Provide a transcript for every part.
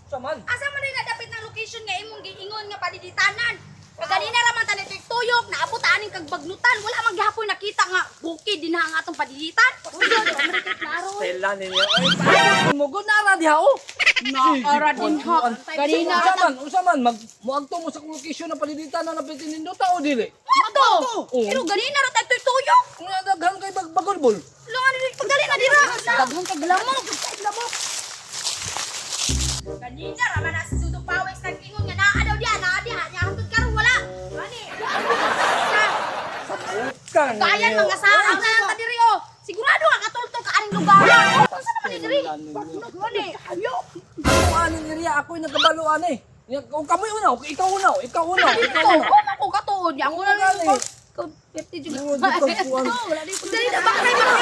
Unsa man? Asa man rin nadapit ng location nga imong giingon nga paliditanan? Kag ganina ra man ta ni tuyok, naabot ta aning kagbagnutan, wala man gihapon nakita nga bukid dinha ang atong padiditan. Klaro. Stella ninyo. Ay, paano mo gud nara diha oh. Naara din ha. Ganina Unsa man, unsa man mag moadto mo sa location na paliditan na napit nindota o dili? Mato. Oo. Pero ganina ra tayo tuyok. Kung daghan kay bagbagulbol. Lungan ni pagdali na dira. Daghan kag lamok, lamok. Ganina ra man na si Dudong Pawis nag-ingon nga naa daw diha, naa diha, nya hangtod karon wala. Gani. Kan. Kayan mga sarang na lang ta diri oh. Sigurado nga katultol ka aning lugar. Oh, unsa naman ni diri? Gani. Ayo. Ako aning area ako'y nagkabalo ani. Nya kung kamoy una, kung ikaw una, ikaw una, ikaw Ito, una. oh, ako katuod niya. Ako na lang. Gani. Ikaw, 50 jud. Oo, di ka kuwan. Wala di. Dali na baklay mga.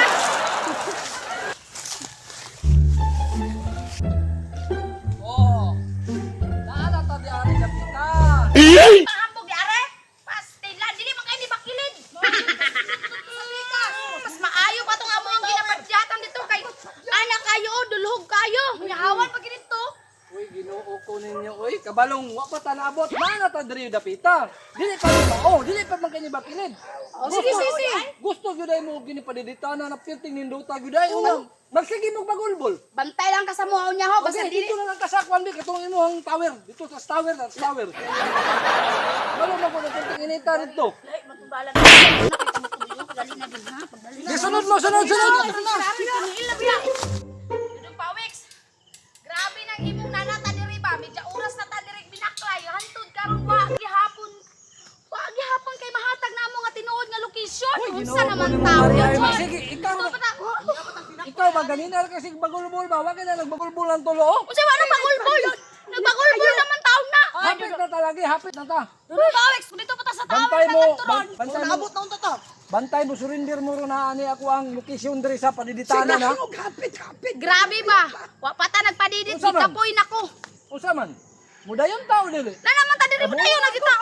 Oh. Naa ta di ari kapitan. Paambog di are. Pastilan dili man kay ni bakilid. Mas maayo pa tong amo ang ginapadyatan dito kay anak kayo dulhog kayo. Yahawan pa gid dito. Uy, Ginoo ko ninyo, uy, kabalong wa pa ta naabot. Naa ta diri dapita. Dili pa ni mao, dili pa man kay ni bakilid. Oh, sige, sige, sige. Gusto gyud ay mo gini padiditana na pirting nindota gyud ay una. Magsige mo bagulbol. Bantay lang ka sa muhaw niya ho basta Okay, dili. dito na lang kasakwan bi katong imong tower. Dito sa tower, sa tower. Kabalo man ko na pirting inita dito. Dali na din ha. Pagdali na. Di, sunod mo, sunod, sunod. Dudong Pawiks, grabe nang imong nanata diri ba? Medya oras na ta diri binaklay. Hantod karon wa gihapon. Wa gihapon kay mahatag na mo nga tinuod nga location. Uy, Unsa Ginoo ko naman nimo, tao Maria. yun? Ay, sige, ikaw Gusto pa ta. Ikaw ba ganina kasi bagulbol ba? Wa kay na nagbagulbol ang tulo. oh. Unsa ba nagbagulbol? Nagbagulbol naman taon na. Hapit na talagi, hapit na ta. Dudong Pawiks, dito pa ta sa tower Bantay mo, na turon. bantay mo. Naabot na unta ta. Bantay mo surrender mo ron na ani ako ang location diri sa padiditana na. Hapit, hapit. Grabe ba? Wa pa ta nagpadidit Unsa man? gikapoy nako. Unsa man? Mudayon tao dili. Na naman ta diri mo dayon nagita.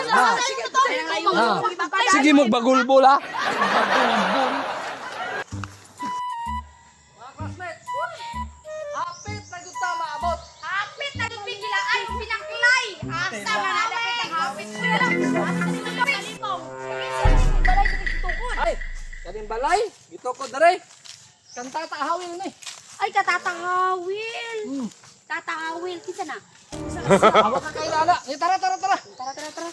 Ha. Sige mo bagulbol ha. Bagulbol. Mga classmates, hapit na gyud ta maabot. Hapit na yung bigla ay pinaklay. Asa man na dapat ang hapit. Ay, kaning balay, gitoko dere. Kanta ta hawil ni. Ay, katatahawil. Tatahawil. Kinsa na? Awa ka kay lala. Ni tara tara tara. Tara, tara, tara.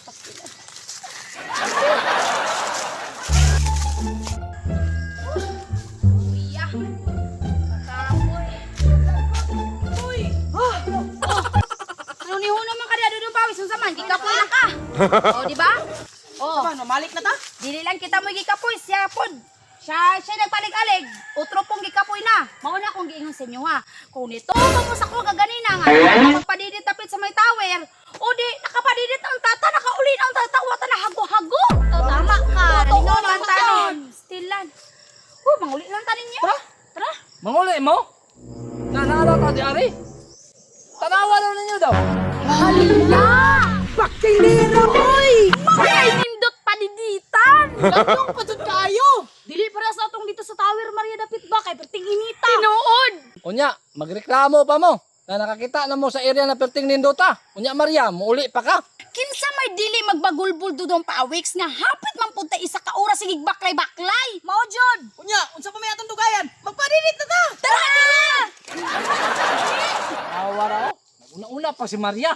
Uya. Kakapoy. Uy. Oh. Ano ni Huno man kada dudong pawis unsa man gikapoy na ka. Oh, di ba? Oh. Ano, malik na ta? Dili lang kita mo gikapoy siya pod. Siya siya nagpalig-alig. Utro pong gikapoy na. Mao na akong giingon sa inyo ha. Kung nito mo sa ko kaganina nga magpadidit tapit sa may tower. O di nakapadidit ang tata nakauli na ang tata wa ta na hago-hago. Tama ka. Totoo man tanon. Still lan. Oh, manguli lang ta ninyo. Tara. Tara. Manguli mo? Na naala ta di ari. Tanawa na ninyo daw. Hala! Bakilero, oy! Makay nindot padiditan. Gantong pa jud kaayo. Dili para sa atong dito sa tower Maria dapit ba kay perting inita. Tinuod. Unya, magreklamo pa mo na nakakita na mo sa area na perting nindota. Unya Maria, muuli pa ka. Kinsa may dili magbagulbul dudong pawiks nga hapit man pud ta isa ka oras sige baklay-baklay. Mao jud. Unya, unsa pa may atong dugayan? Magpadidit na ta. Tara na! Awa ra oh. Una-una pa si Maria.